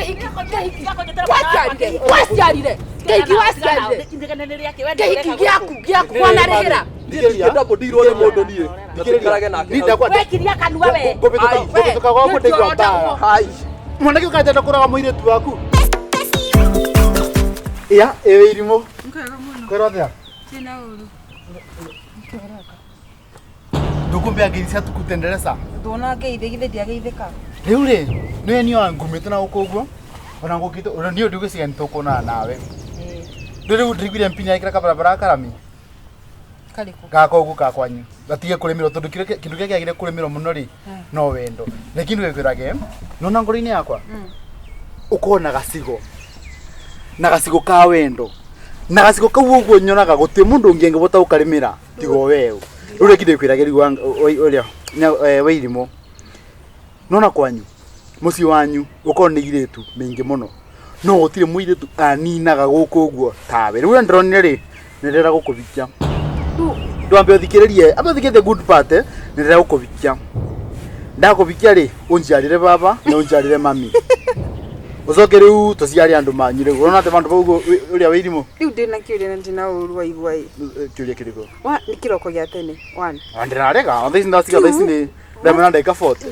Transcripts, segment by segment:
Kĩhiki, kĩhiki. Waciarire, waciarire. Kĩhiki waciarire. Kĩhiki gĩaku, gĩaku wanarĩhĩra. Ndingĩndirwo nĩ mũndũ niĩ na tũikarage nake hau. Wekiria kanua we. Ngũbĩtũka gwaku ndaigua mbara. Hai. Mwanake ũkanjenda kũraga mũirĩtu waku. Iya, ĩĩ irimũ. Nkwega mũno. Kwĩrwo atĩa? Sina ũru. Ndũkũmbĩa ngeithi cia tukutenderesa. Ndona ngeithĩ githĩ ndiageithĩka. Rĩu rĩ, nĩwe niĩ ngumĩte na gũkũ ũguo. Ona ngũkĩte, ona niĩ ndigwĩciria nĩ tũkuonana nawe. Rĩu rĩu ndĩiguire mpinya ĩkĩra kabarabara karami. Karĩkũ? Gaka ũguo ka kwanyu. Gatige kũrĩmĩrwo tondũ kĩrĩa kĩndũ kĩrĩa kĩagĩrĩire kũrĩmĩrwo mũno rĩ, no wendo. Lakini wĩkwĩrage, nona ngoro-inĩ yakwa, ũkorwo na gacigo. Na gacigo ka wendo. Na gacigo kau ũguo nyonaga gũtirĩ mũndũ ũngĩ angĩhota gũkarĩmĩra tiga o weũ. Rĩu rĩngĩ ndĩkwĩrage rĩu ũrĩa wĩirimũ. Nona kwanyu, mũciĩ wanyu ũkorwo nĩ irĩtu mĩingĩ mũno. No gũtirĩ mũirĩtu aninaga gũkũ ũguo tawe. Rĩu ũrĩa ndĩronire rĩ, nĩ ndĩrenda gũkũhikia. Ndwambe ũthikĩrĩrie, ambe ũthikĩrĩrie the good part, eh, nĩ ndĩrenda gũkũhikia. Ndakũhikia rĩ, ũnjiarĩre baba na ũnjiarĩre mami. Ũcoke rĩu tũciare andũ manyu rĩu. Ũrona atĩ vandũ vau ũguo ũrĩa wĩ irimũ? Rĩu ndĩna kĩũria na ndina ũru waigua ĩ. Kĩũria kĩrĩkũ? Wa nĩ kĩroko gĩa tene. One. Ah, Ndĩrarega, thaa ici ndaciga thaa ici nĩ thaa na ndagĩka 40.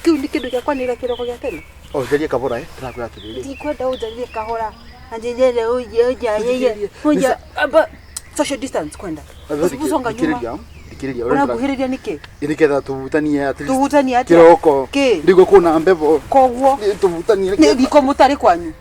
Kĩu nĩ kĩndũ gĩa kwanĩrĩra kĩroko gĩa tene. Oh, njarie kabora eh, ndĩrakwĩra atĩrĩrĩ. Ndikwenda ũnjarĩrie kahora. Na njenjere ũnje ũnjarĩrie. Ũnja aba social distance kwenda. Usonga nyuma. Thikĩrĩria, thikĩrĩria. Ũrĩa ndĩra- Ũranguhĩrĩria nĩkĩ? Nĩgetha tũhutanie at least Tũhutanie atĩa? kĩroko. Kĩ? Nĩguo kwĩna mbevo. Koguo Tũhutanie. nĩ riko mũtarĩ kwanyu.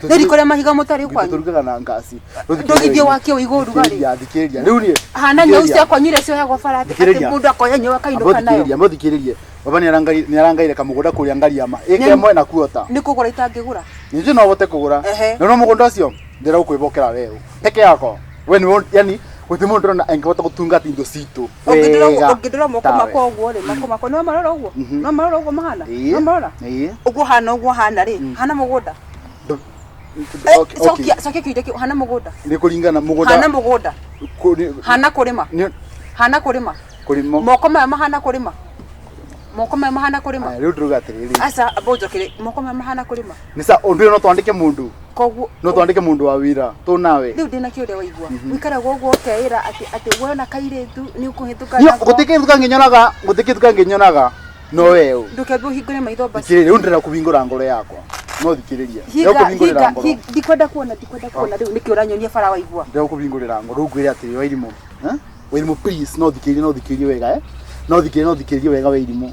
Nĩ riko rĩa mahiga mũtarĩ kwanyu. Tũrugaga na ngasi. Ndũgithie wake ũigũ ũrugarĩ. Thikĩrĩria, thikĩrĩria. Rĩu rĩ. Hana nyau thikĩrĩria. ciakwa nyire cioyagwo bara atĩ Thikĩrĩria. mũndũ akoya nyau akainũka nayo. Thikĩrĩria, thikĩrĩrie. Baba nĩ arangaire kamũgũnda kũrĩa Ngariama. Ĩka Nĩ- ĩmwe na kuota. Nĩ kũgũra itangĩgũra. Ningĩ no ũhote kũgũra. Ehe. Na no mũgũnda ũcio ndĩrenda gũkwĩhokera weũ. Peke yako. We nĩwe yani gũtirĩ mũndũ ndĩrona angĩhota gũtungata indo citũ. Wega. Ũngĩndora moko tawe. makwa ũguo rĩ, moko makwa nĩ wamarora ũguo? Mhm. Nĩ wamarora ũguo mahana? Ĩĩ. Nĩ wamarora? Ĩĩ. Ũguo hana ũguo hana rĩ, hana mũgũnda. Okay, okay. Cokia cokia kĩũria kĩu, hana mũgũnda. Nĩ kũringana mũgũnda. Hana mũgũnda. Kũ- Hana kũrĩma. nĩ- Hana kũrĩma. kũrĩma. Moko maya mahana kũrĩma. Moko maya mahana kũrĩma. Aya, rĩu ndĩrauga atĩrĩrĩ. Aca amba ũnjokere, moko maya mahana kũrĩma. Nĩ sa ũndũ ũyũ no twandĩke mũndũ. Koguo No twandĩke mũndũ wa wĩra. Tũ nawe. rĩu ndĩna kĩũria waigua. Ũikaraga ũguo ũkeĩra atĩ atĩ wona kairĩtu nĩ ũkũhĩtũka Niĩ nako. gũtirĩ kĩndũ kangĩnyonaga, gũtirĩ kĩndũ kangĩnyonaga. No weũ. Ndũkembe ũhingũre maitho basi. Thikĩrĩria, rĩu ndĩrenda kũhingũra ngoro yakwa. No thikĩrĩria. Hinga, Ndĩrenda kũhingũrĩra hinga, ngoro. hinga, ndikwenda kuona, ndikwenda kuona rĩu nĩkĩ ũranyonia bara waigua. Ndĩrenda kũhingũrĩra ngoro. Rĩu ngwĩre atĩrĩ Wairimũ. Eh? Wairimũ please no thikĩrĩrie no thikĩrĩrie wega eh? No thikĩrĩrie no thikĩrĩrie wega Wairimũ.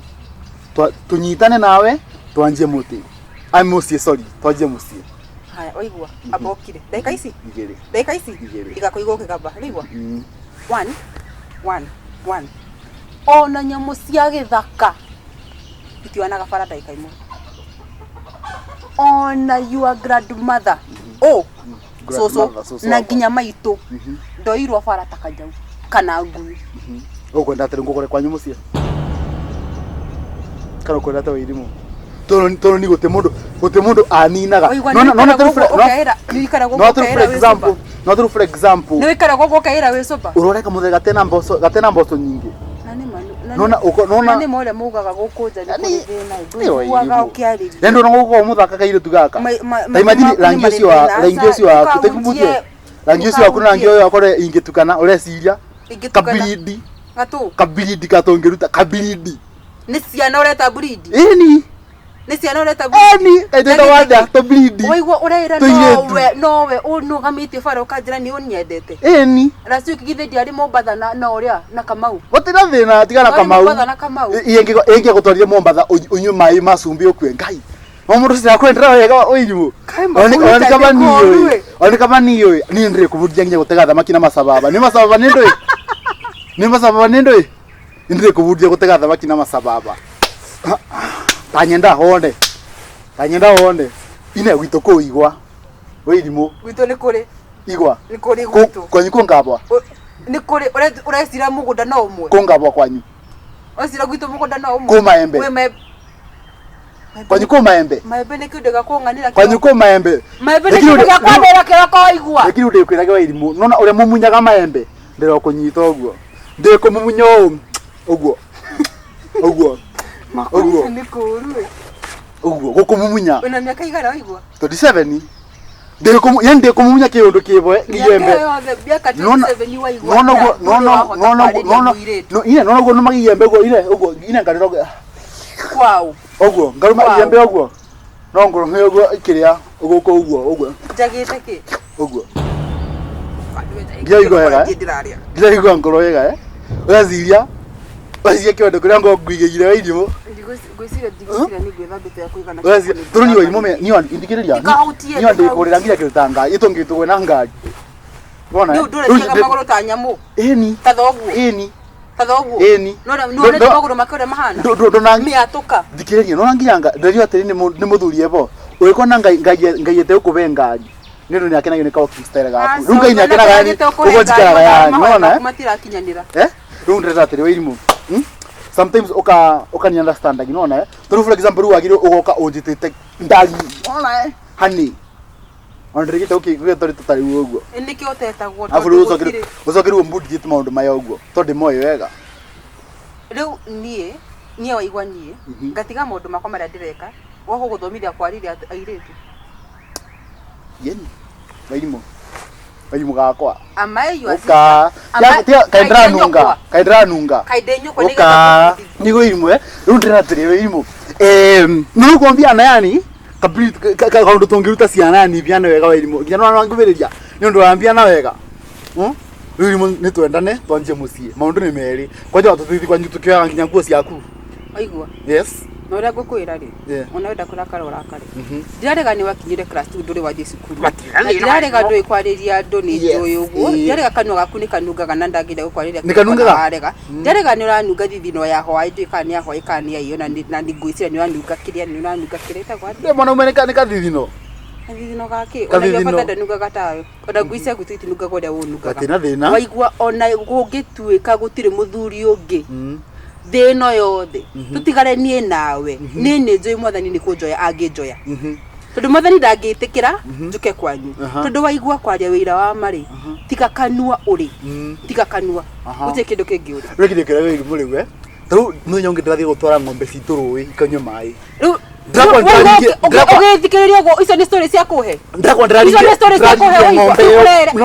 Tũnyitane nawe twanjie mũtĩ. Ai mũciĩ sorry, twanjie mũciĩ. Haya, waigua, amba ũkire. Ndagĩka ici? Igĩrĩ. Ndagĩka ici? Igĩrĩ. Igakũigua ũkĩgamba. Rĩigua? Mm. One, one, one. Ona nyamũ cia gĩthaka itionaga bara ndagĩka ĩmwe. Ona your grandmother. Oh, cũcũ Grandmother, cũcũ na wakwa. nginya maitũ ndoirwo bara ta kanyau kana ngui. Ũkwenda atĩrĩ ngũgũre kwanyu mũciĩ? Kana ũkwenda atĩ Wairimũ? Tondũ ni gũtirĩ mũndũ gũtirĩ mũndũ aninaga. Waigua No no nĩ no ũikaraga ũguo ũkeĩra, nĩ ũikaraga no ũguo for ũkeĩra wĩ example, sober. no tũrĩ for example. Nĩ ũikaraga ũguo ũkeĩra wĩ sober. Ũrore kamũthee gatena mboco gatena mboco nyingĩ. Na nĩ ma Nona ũko nona na nĩ ma ũrĩa maugaga gũkũ nja nĩ kũrĩ thĩna Nĩ wa ndũiguaga irimũ. ũkĩarĩria. Na ndona gũkorwo mũthaka kairĩtu gaka. Ta imagine rangi ũcio wa rangi ũcio waku tekubutie. Rangi ũcio waku na rangi ũyũ wakwa ũrĩa ingĩtukana ũreciria Ingĩtukana. kabirindi Gatũ kabirindi katũngĩruta kabirindi. nĩ ciana ũreta breed Ĩni nĩ ciana ũreta breed ĩni kaiteta wanda tũbirindi. waigua ũreĩra Tũirĩtu. nowe nowe ũnũgamĩtie bara ũkanjĩra nĩ ũnyendete Ĩni last week githĩ ndiarĩ Mombatha na na ũrĩa na Kamau gũtirĩ thĩna tigana Warĩ Kamau. Mombatha na Kamau Ĩngĩgũtwarire Mombatha ũnyue maĩ ma cumbĩ ũkue Ngai. No mũndũ ũcio akwendera wega ũirimũ. Kai Ona mabuta kama nĩ niĩ koru ĩ. ĩ. Ona kama niĩ ĩ. Niĩ ndĩrĩ kũbundithia nginya gũtega thamaki na macababa. Nĩ macababa nĩ ndũĩ? Nĩ macababa nĩ ndũĩ? Nĩ ndĩrĩ kũbundithia gũtega thamaki na macababa. Tanyenda wone. Tanyenda wone. Ine gwitũ kũu igwa. Wĩirimũ. Gwitũ nĩ kũrĩ Igwa. nĩ kũrĩ Kũ- gwitũ Kwanyu kũngabwa. Nĩ kũrĩ ũrecira mũgũnda no ũmwe Kũngabwa kwanyu. ũrecira gwitũ mũgũnda no ũmwe Kũ maembe. Wĩ maembe Kwanyu kũ maembe. Maembe nĩ kĩndũ gĩa kũng'anĩra Kwanyu kũ maembe. Maembe nĩ Lakini kĩndũ ũrĩa- gĩa kwanĩra kĩroko waigua. Lakini ndĩkwĩrage Wairimũ. Nona ũrĩa mũmunyaga maembe. Ndĩrokũnyita ũguo. Ndĩkũmumunya ũũ. Ũguo. Ũguo. Ũguo. Nĩ kũũru ĩ. Uguo gukumumunya. Wĩna mĩaka igana waigua? 27. Ndikumu yani ndikumumunya kiundu kibwe giyembe. Mĩaka 27 waigua. Nona guo nona nona nona no ine nona guo numa giyembe guo ine uguo ine ngarira kwao. Uguo ngaruma giyembe uguo. No ngurume uguo ikiria uguko uguo uguo. Njagite ki? Uguo. Ngira wega. Ngira igua ngoro wega eh. Uraciria. Uraciria kiondo kuria ngo nguigeire wa irio. Ngwiciria ndigwiciria ni ngwithambite ya kuigana. Uraciria turu ni oimo me ni indikiriria. Ni ndikurira nginya kiruta ngari itungitugwe na ngari. Wona. Riu ndureciaga maguru ta nyamu. Eni. Ta thoguo. Eni. Ta thoguo. Eni. No no maguru make uria mahana. Ndona miatuka. Thikiriria nona nginya nderio atiri ni muthuri ebo. Urikona ngai ngai ete ukuve ngari. Ni ndu niakenagio ni walking style gaku. Riu ngai niakenaga yani uguo njikaraga yani nona. Matirakinyanira. Eh? Riu ndirenda atiri wairimu. Sometimes uka uka ni understand you know na eh. For example wagire ugoka unjitite ndari nona eh hani. Ondirigite uki tori tutari uguo. Niki utetagwo tondu ucokire ucokire umbudite maundu maya uguo tondu moyo wega. Riu nie nie waigua nie ngatiga maundu makwa maria ndireka wako guthomithia kwariria airitu. Yeni. Wairimu. Wairimu gakwa. Amae yo uka. Ya kaindra nunga. Kaindra nunga. Kainde nyukwa ni nigo irimu eh. Riu ndira atiri wairimu. Eh no kwambia na yani kaundu tungiruta ciana yani biana wega wairimu. Nginya no ngubiriria. Ni undu wa mbiana wega. Riu irimu ni twendane twanjie mucii. Maundu ni meri. Kwanja tuthi kwanyu tukioyaga nginya nguo ciaku. Waigua. Yes. Na uria ngukwira ri ona wenda kurakara urakare ndirarega ni wakinyire class 2 nduri wathie cukuru ndirarega ndui kwariria andu ni njui uguo ndirarega kanua gaku ni kanungaga na ndangire gukwariria ni kanungaga warega ndirarega ni uranunga thithino ya hwai ndui kana ni ya hwai kana ni ya iyo na ni ngwiciria ni uranunga kiria ni uranunga kiria itagwo atia mwanaume ni kathithino kathithino gaki ona yo bata ndanungaga tawe ona ngwiciria gwitu itinungaga uria unungaga gatina thina waigua ona gungituika gutiri muthuri ungi thino yothe tutigare nie nawe ni ni njui mwathani ni kunjoya anginjoya tondu mwathani ndangitikira njuke kwanyu tondu waigua kwaria wira wa mari tiga kanua uri tiga kanua utie kindu kingi uri ri kindu kiria wiri muri we riu muthenya ungi ndirathie gutwara ng'ombe citu rui ikanyue mai riu ugithikiriria uguo icio ni story cia kuhe ndakwa ndiraringia icio ni story cia kuhe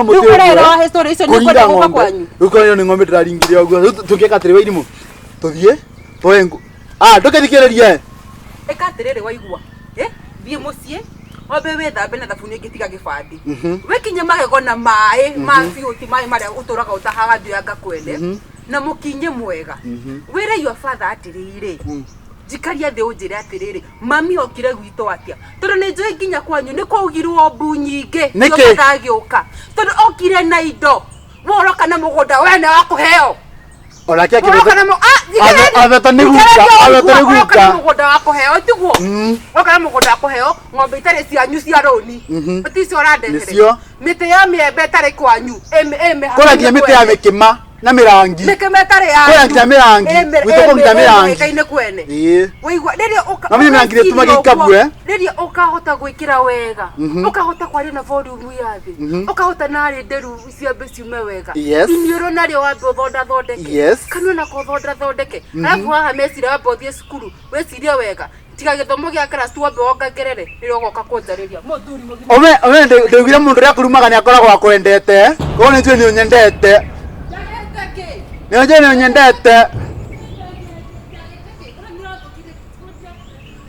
riu urera wahe story icio ni kwenda guka kwanyu riu korwo ni ng'ombe ndiraringiria uguo tukieka atiri wairimu tuthie twoe ngu ah ndukithikiririe ika atiriri waigua eh thie mucii wambe withambe na thabuni ingi tiga gibandi wikinye magego na mai ma biũ ti mai maria uturaga utahaga ndio kwene na mukinye mwega wire your father atiriri njikaria thi unjire atiriri mami okire gwitũ atia tondu ni njui nginya kwanyu ni kwaugirwo mbu nyingi niki agiuka tondu okire na indo woroka na mugunda wene wa kuheo onake akiveta ni guka aveta ni guka mugunda wa kuheo tiguo oka na mugunda wa kuheo ng'ombe itari cianyu cia roni ti cio urandehere miti ya miembe itari kwanyu kura nginya miti ya mikima na mirangi mikima itari yanyu kura nginya mirangi gwitũ nginya mirangi ĩkaine kwene waigua rĩrĩa ũka na mirangi rĩtũmaga ikabue rĩrĩa ũkahota gwĩkĩra wega ũkahota kwaria na volume ya thĩ ũkahota narĩ nderu ciambe ciume wega iniũrũ narĩo wambe ũthondathondeke kanua nako ũthondathondeke arabu haha meciria wambe ũthiĩ cukuru wĩcirie wega tiga gĩthomo gĩa class 2 wambe wongangerere rĩrĩa ũgoka kũnjarĩria mũthuri mũgima ome ome ndĩugire mũndũ ũrĩa akũrumaga nĩ akoragwo akwendete koguo nĩ njũĩ nĩ ũnyendete nĩ njũĩ nĩ ũnyendete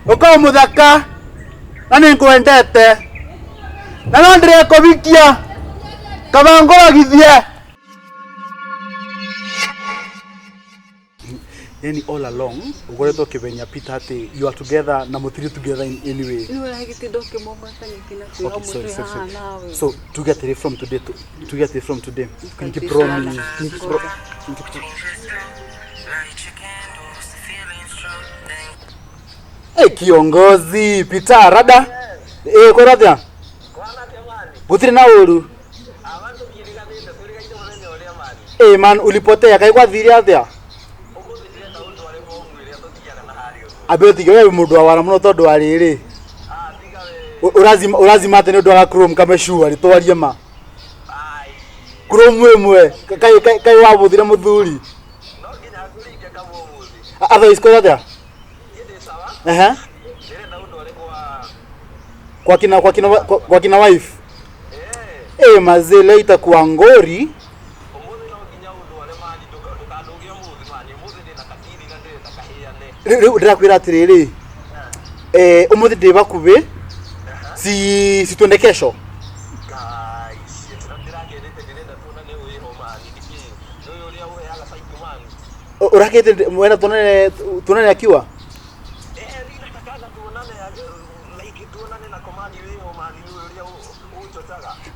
ukorwo muthaka na nĩ ngwendete na no ndĩrekũhikia kaba ngũragithie. Yani all along ukoretwo ukimenya Peter ati you are together na mutiri together in any way. Okay, sorry, sorry, sorry. So to get it from today to get it from today. Can you promise? Hey, kiongozi Peter rada. Eh, kwa radia. Gutiri na uru. Eh man ulipotea kai kwathire atia? Abe tiga we mundu wa wara muno tondu wa riri. Urazima urazima ate ni undu wa Chrome kame sure twarie ma. Chrome imwe kai kai kai wabuthire muthuri. No nginya nguringe kamwe umuthi. Otherwise kwa atia? Ehe. Ndĩrenda ũndware Kwa kina wife. Eh, mazee, leo itakuwa ngori. Rĩu ndĩrakwĩra atĩrĩrĩ, ũmũthĩ ndĩ bakuhĩ, si twende kesho? Urakete mwenda tuonane akiwa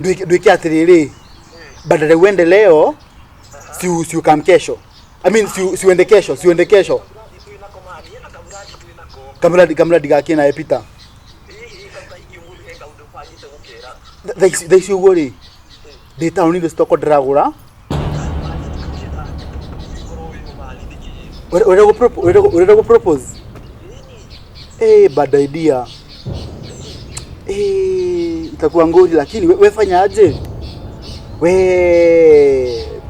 ndwike atĩrĩrĩ, badala uende leo, si ukam kesho? I mean, si uende kesho, si uende kesho. Kamradi gake nawe Peter. Thaa ici ũguo rĩ, ndĩ taũni thĩ stoko ndĩragũra. Ũrenda gũ propose? Eh, bad idea. Eh, itakuwa ngori, lakini we fanya aje? We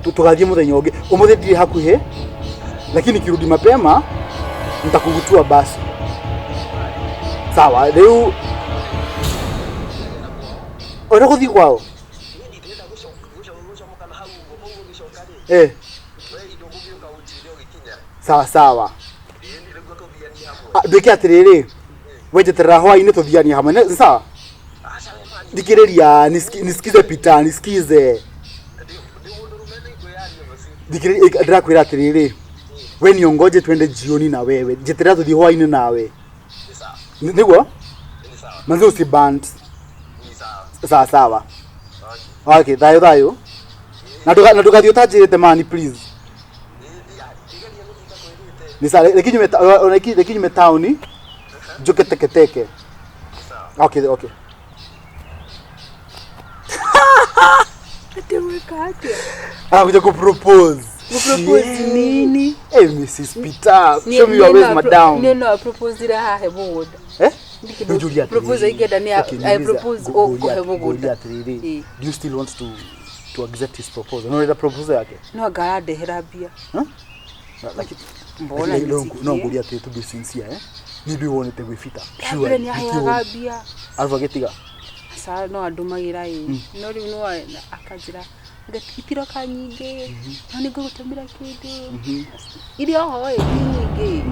tugathiĩ mũthenya ũngĩ. Ũmũthĩ ndirĩ hakuhĩ, lakini kirudi mapema nitakugutua basi. Sawa, rĩu ũrenda gũthiĩ kwao? Eh. Sawa sawa. Ndwĩke atĩrĩrĩ, wenjeterera hwaĩ-inĩ tũthianie hamwe. Nĩ sawa? Thikĩrĩria, nisikize Peter, nisikize. Thikĩrĩria, ndĩrakwĩra atĩrĩrĩ, we niongoje twende jioni na wewe. Njeterera tũthiĩ hwaĩ-inĩ nawe. Nĩguo? Manze usiband. Sawa sawa. Okay, thayũ thayũ. Na ndũgathiĩ ũtanjĩrĩte mani, please. Ni sawa, reke nyume taũni njũke teke teke. Okay, okay. Ati weka atĩa? Anakuja kupropose. Kupropose nini? Hey, Mrs. Peter, show me your ways, madam. Niĩ no proposire hahe mũgũnda. Eh? Ndikĩ Njuria atĩrĩrĩ. propose ingĩenda nĩ Okay, I niulize, propose ũkũhe mũgũnda. nguria atĩrĩrĩ. Ĩ. Do you still want to accept his proposal? No ũrenda proposal yake? No anga arandehera mbia. Huh? Lakini Mbona lakini no nitikie? no nguria atĩrĩ, to be sincere, eh? Ni ndĩ wonete gwĩ Peter. Mbere nĩ aheaga mbia. Alafu agĩtiga. Aca, no andũmagĩra ĩ, no rĩu no akanjĩra itiroka nyingĩ, no nĩ ngũgũtũmĩra kĩndũ irĩ oho ĩ, ti nyingĩ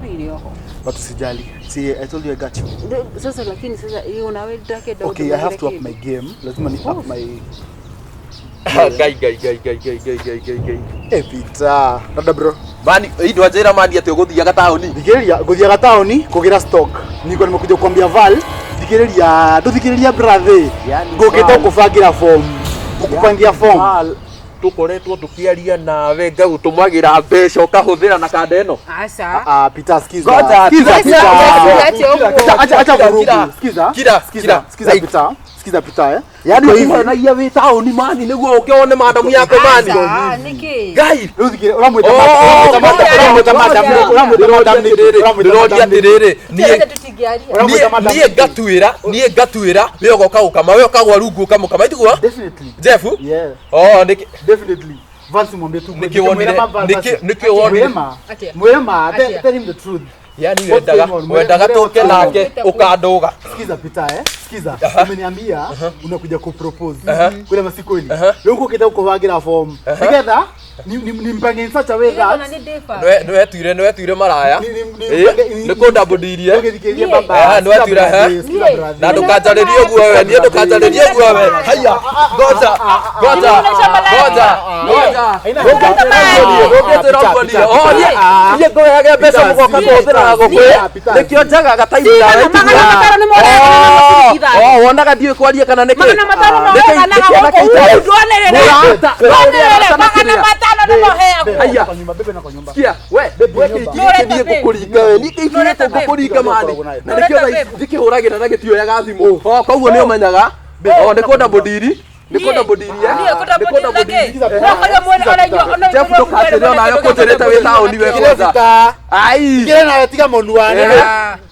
no irĩ oho. But usijali. See, I told you I got you. Sasa lakini sasa hiyo nawe ndakenda. Okay, I have to up my game. Lazima ni up my Ngai ngai ngai ngai ngai ngai ngai ngai ngai. Eh, Peter. Dada bro. Mani indũ anjĩra mani atĩ ũgũthiaga taũni. Thikĩrĩria, ngũthiaga taũni kũgĩra stock. Niko nimekuja kuambia Val, thikĩrĩria, ndũthikĩrĩria brother. Yani Ngũkĩte Val. gũkũbangĩra form. Gũkũbangia form. Val, tũkoretwo tũkĩaria nawe ngagũtũmagĩra mbeca ũkahũthĩra na kanda ĩno. Aca. Ah, Peter, sikiza. Ngoja, Sikiza, kira, Peter. kira, kira, Peter, acha acha kira, vurugu. kira. Sikiza. Kira, Sikiza, kira. sikiza Like- Peter. Sikiza Peter, eh. Yani Iko hivi. ũkũhenagia wĩ taũni mani nĩguo ũke wone madamu yako mani. Aca, nĩkĩ? Ngai. Rĩu thikĩrĩria, ũramwĩta Oh, madam, ũramwĩta madam, ũramwĩta madam nĩkĩ? Ũramwĩta Ndĩroria madam nĩkĩ? atĩrĩrĩ, niĩ Tũtingĩaria. Ũramwĩta madam niĩ nĩkĩ? ngatuĩra we ũgoka gũkama, we ũkagwa rungu ũkamũkama itiguo. Definitely. Jeff. Yeah. Oh, nĩkĩ Definitely. Vance mwambie tu. Nĩkĩ wonire nĩkĩ wonire Mwema. Atia. Mwema, Atia. tell him the truth. Yani What's wendaga going on? wendaga tũke nake ũkandũga. Sikiza Peter, eh? Sikiza. Umeniambia unakuja kupropose. Kule masiku kweli. Aha. Leo uko kita kuvangira form. Together ni mpange in such a way that Nĩwetuire maraya. Ni Nĩ kũndambũndirie. Ũgĩthikĩrĩria Niĩ. baba. Aha, nĩwetuire, eh? Sikiza brother. Na ndũkanjarĩrie ũguo we, niĩ ndũkanjarĩrie ũguo we. Haiya, ngoja ngoja ngoja ngoja. Ndũngĩnjĩra ũguo niĩ. Oh, niĩ ngũheage mbeca mũgoka kũhũthĩra na gũkũ. Nĩkĩo njagaga time nawe. 500 nĩ moreagana na ciringi 5. Oh, wonaga ndiũĩ kwaria kana nĩkĩ? 500 Nĩkĩ- moreagana nĩkĩ gũkũ. anake Ndwanĩrĩre. Mũrata. Ndwanĩrĩre, 500 nĩ moheagwo. Haiya. Kwa nyumba, bebe na kwa nyumba. Sikia, we, we kĩiki gĩkĩ niĩ ngũkũringa we, niĩ kĩiki gĩkĩ ngũkũringa mani. Na nĩkĩo thaa ici ndikĩhũragĩra na gĩtioyaga thimũ. Oh, koguo nĩ ũmenyaga. Oh, nĩ kũnda mũndiri. Nĩ kũnda mũndiri, eh? Niĩ kũnda Nĩ kũnda mũndiri mũndiri. nakĩ? Wakoria mwene ona inyuĩ- ona Jeff, inyuĩ ndũkanjĩre onawe ũkũnjĩrĩte wĩ taũni we kwanza. Peter. Ai. Thikĩrĩria nawe tiga monuane. Eh.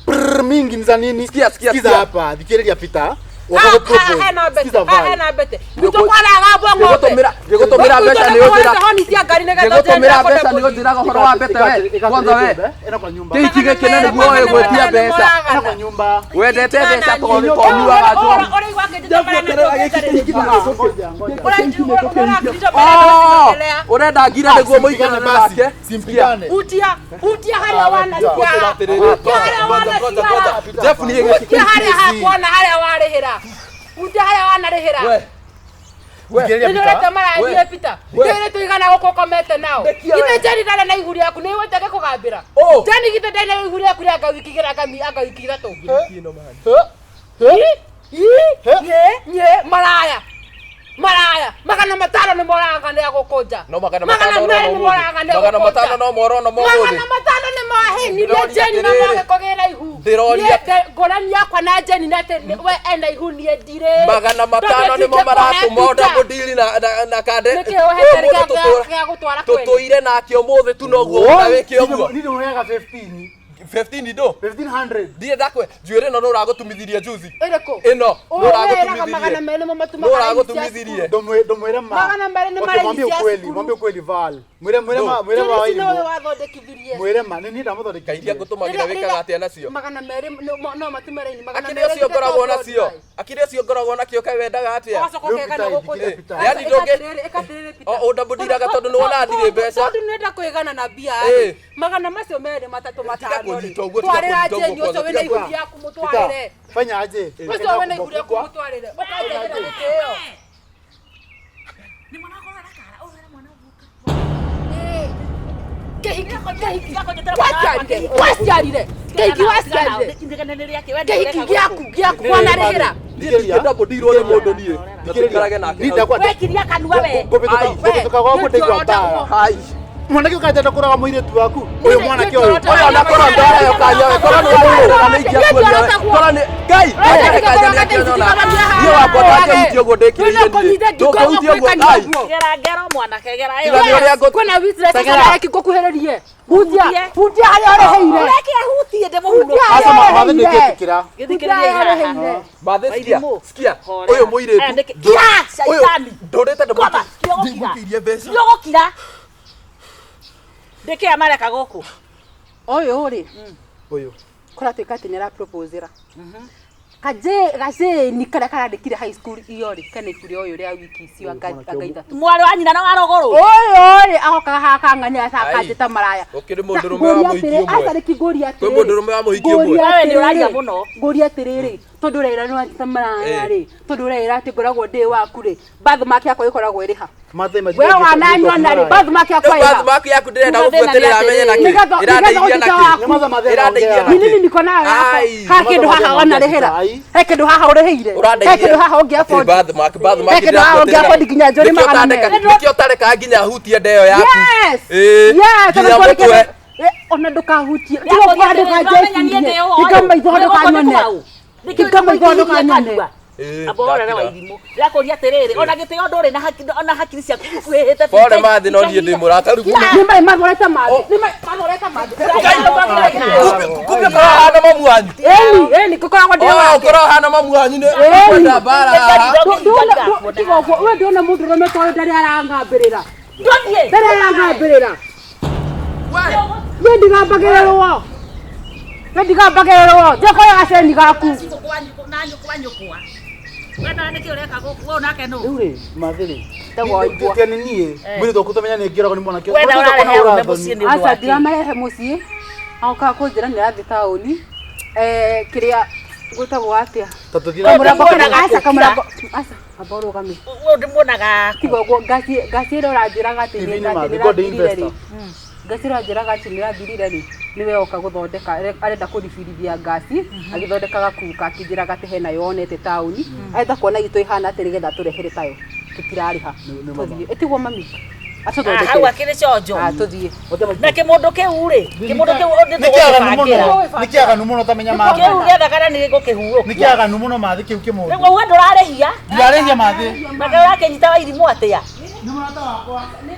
Prrr, mingi ni za nini? Sikia, sikia, Sikiza sikia. hapa, thikĩrĩria Peter. Hena bete, hena bete. Gwitũ kwaraga mbwa ng'ombe. Ngĩgũtũmĩra mbeca nĩ ũnjĩra. Honi cia ngari nĩgetha Ngĩgũtũmĩra mbeca nĩ ũnjĩraga ũhoro wa mbete we. Kwanza we. Ena kwa nyumba. Kĩhiki gĩkĩ na nĩguo ũĩ gwĩtia mbeca. Ena kwa nyumba. Wendete mbeca tondũ tonyuaga njohi. Ngoja, ngoja. Ũrenda ngira nĩguo mũikarane nake. Simpigane. Utia, utia harĩa wanaciara. Utia harĩa wanaciara. Jeff nĩ Utia harĩa hakuona harĩa warĩhĩra. Utia harĩa wanarĩhĩra. We. Thikĩrĩria Nĩ Peter. ũrete marathiĩ Peter. Nĩ tũigana gũkũ ũkomete nao. Ndekia we. Githĩ Jeni ndarĩ na ihu rĩaku nĩ ũgwĩte gĩkũgambĩra. Oh. Jeni githĩ ndarĩ na ihu rĩaku rĩa anga wiki igĩrĩ anga wiki ithatũ. Nye, nye, maraya. Maraya. 500 nĩ moraga nĩ agũkũnja. No 500 200 nĩ moraga nĩ 500 no moro no Magana mũthĩ. matano nĩ mahenirie Ndĩroria Jeni na atĩrĩrĩ. mage kũgĩra ihu. Ndĩroria- Niĩ ngũrani yakwa na Jeni nĩ atĩ we ena ihu niĩ ndirĩ. 500 nĩmo maratũma onda mũndiri na kande. Nĩkĩ ũhete gĩa gũtwara kwene? Tũtũire nake ũmũthĩ tu noguo ũrenda wĩke ũguo. Nini unaga 15. 15 ndo. 1500. Ndirĩ ndakwe njuĩrĩ ĩno nĩ ũragũtumithirie juzi. Ĩrĩkũ? Ĩno nĩ Ũwĩraga magana ũragũtumithirie. merĩ nĩmo Nĩ matũmaga raini cia ũragũtumithirie. Ndũmwĩre ma. Magana merĩ nĩ Okay, maraihi mwambie cia ukweli, cukuru. mwambie ukweli Val. Mwĩre mwĩre ma mwĩre Jeni ma ici nowe wairimu. wathondekithirie. Mwĩre ma nĩ niĩ ndamuthondekithirie. Kaĩ iria ngũtũmagĩra wĩkaga atĩa nacio? 200 no matume raini magana Akĩrĩ merĩ ũcio ngoragwo nacio. Akĩrĩ ũcio ngoragwo nakĩo kaĩ wendaga atĩa? Ũgacoka ũkegana Rĩu gũkũ Peter, nja. Peter. Yaani ndũngĩ- O ũndambũndiraga tondũ nĩ wona ndirĩ mbeca. Tondũ nĩenda kwĩgana na mbia Ĩ. rĩ. 200 3 5 rĩ. kũnyita ũguo, tiga Twarĩra kũnyita ũguo Jeni ũcio kwanza, wĩna tiga ihu kũnyita. rĩaku mũtwarĩre. Fanya aje? Ũcio wĩna ihu rĩaku mũtwarĩre. Ũkanjĩkĩra gĩtĩo. Nĩ mwana wakwa arakara, ũyũ hena mwana ũgũka. Kĩhiki, kĩhiki. Waciarire, waciarire. Kĩhiki waciarire. Kĩhiki gĩaku, gĩaku wanarĩhĩra. Niĩ ndingĩndambũndirwo nĩ mũndũ niĩ. Na tũikarage nake. Niĩ ndakwa Wekiria kanua we. ngũbĩtũka Ai. ngũbĩtũka gwaku ndaigua mbara. Hai. Mwanake ũkanjenda kũraga mũirĩtu waku. Ũyũ mwanake ũyũ. Ũyũ ona korwo ndaheo kanya we, korwo nĩ ũmũrũga nĩ ingĩakuonia we. Korwo nĩ Ngai, ndaheo kanya nĩ angĩanyona. Niĩ wakwa ndangĩhutia ũguo ndĩkĩrĩire niĩ. Ndũngĩhutia ũguo, ai. Gera ngero mwanake gera Tiga nĩ ũrĩa ngũ- Kwĩna witness Tegera. areki ngũkuhĩrĩrie. Hutia, hutia harĩa ũrĩhĩire. Ũreke hutie ndĩmũhurũke. Aca mathe nĩngĩtĩkĩra. Gĩthikĩrĩria haha. Mathe sikia, Wairimũ. sikia. Horera. Ũyũ mũirĩtu. Aya, Kira, Ũyũ shaitani. ndũrĩte Koma, tiga gũkira. ndimũkĩirie mbeca. Tiga gũkira. Ndĩkĩa mareka gũkũ. Ũyũ rĩ, Ũyũ. kũratuĩka atĩ nĩ araproposera. Gaceni karĩa karandĩkire high school iyo rĩ, kena ibu rĩa ũyũ rĩa wiki icio anga ithatũ. Mwarĩ wa nyina na wa rogoro. Ũyũ rĩ, agokaga haha akang'ania Ai. akanjĩta maraya. Gũkĩrĩ mũndũrũme wa mũhiki ũmwe. Aca rĩki ngũria Kwĩ atĩrĩrĩ. mũndũrũme wa mũhiki ũmwe. Ngũria Wewe nĩ ũraria atĩrĩrĩ, mũno. Ngũria atĩrĩrĩ, tondũ ũraira nĩ wanjĩta maraya Ĩ. rĩ, tondũ ũraira atĩ ngoragwo ndĩ waku rĩ, birthmark yakwa ĩkoragwo ĩrĩ ha? Mathe We wananyona rĩ, birthmark yakwa Rĩu ĩ ha? birthmark yaku ndĩrenda Thĩna nĩ gũbuatĩrĩra amenye atĩrĩrĩ. nakĩ. Nĩgetha- Ĩrandeithia nĩgetha nakĩ? ũtuĩke Nĩ matha mathe Ĩrandeithia ĩrongea. Ni nini niko nayo yako? Ai. Ha kĩndũ haha wanarĩhĩra. He kĩndũ haha ũrĩhĩire. He kĩndũ haha ũngĩ afford. He kĩndũ haha ũngĩ afford nginya njũri 200. Nĩkĩo ũtarekaga nginya hutie ndeo yaku. Yes. Ĩ, Yes, nginya ona mũtwe. Ona ndũkahutie. Tiga kuga ndũkanjecirie. Hinga maitho ndũkanyone. Hinga maitho ndũkanyone. Ĩ, Amborere ndakira. wa irimũ. Ndĩrakũria atĩrĩrĩ, ona gĩtĩo ndũrĩ na hakiri ona hakiri ciaku ikuhĩhĩte. Pole mathi no niĩ ndĩ mũrakaru mũno. Nĩ mai mathorete mathi. Nĩ mai mathorete mathi. Kumbe korwo hana mamu wanyu. Ĩni, ĩni ngũkoragwo ndĩ Oh, wake. korwo hana mamu wanyu nĩ Ĩni. kwenda mbara haha. Tiga ũguo, we ndĩrona mũndũrũme tondũ ndarĩ arangambĩrĩra. Ndũthiĩ. Ndarĩ arangambĩrĩra. Niĩ ndigambagĩrĩrwo. Niĩ ndigambagĩrĩrwo. Njĩkoya gaceni gaku. Na nyũkwa nyũkwa. We nawe nĩkĩ ũreka gũkũ? We onake nũ? Rĩu rĩ, mathe rĩ. Ndagwa waigua. Tia nĩ niĩ. Mũirĩtu waku ũtamenya nĩ ngĩragwo nĩ mwanake. We nawe ũrarehe arũme mũciĩ nĩ ũndũ Aca wa kĩ? ndiramarehe mũciĩ. Agokaga kũnjĩra nĩ arathiĩ taũni. Kĩrĩa gwĩtagwo atĩa? Ta tũthiĩ Kamũrango na mbere. Kamũrango Ndĩmuonaga aca kũ? kamũrango. Aca amba ũrũgame. We ndĩmuonaga kũ? Tiga ũguo ngasi ngasi ĩrĩa ũranjĩraga atĩ TV nĩ nĩ atĩ mathi, God nĩrathirire rĩ. investor. Ngasi ĩrĩa ũranjĩraga atĩ nĩrathirire rĩ, nĩwe oka gũthondeka arenda kũribirithia ngasi agĩthondekaga kuka akĩnjĩraga atĩ hena yo onete taũni arenda kuona itũ ĩhana atĩ nĩgetha tũrehere tayo tũtirarĩha Nĩ mama. tũthiĩ ĩtigwo mami Ah, hau atũthondekere akĩrĩ conjo. Ah, tũthiĩ Na kĩmũndũ kĩu rĩ, kĩmũndũ kĩu Nĩ kĩaganu mũno. nĩtũgũgĩbangĩra. Nĩ kĩaganu mũno tamenya mathi. Kĩu gĩethagana nĩ gĩgũkĩhurũkia. Nĩ kĩaganu mũno mathi kĩu kĩmũndũ. Nĩguo uga ndũrarĩhia Ndirarĩhia mathi. na ũrakĩnyita wa irimũ atĩa? Nĩ mũrata wakwa. Nĩ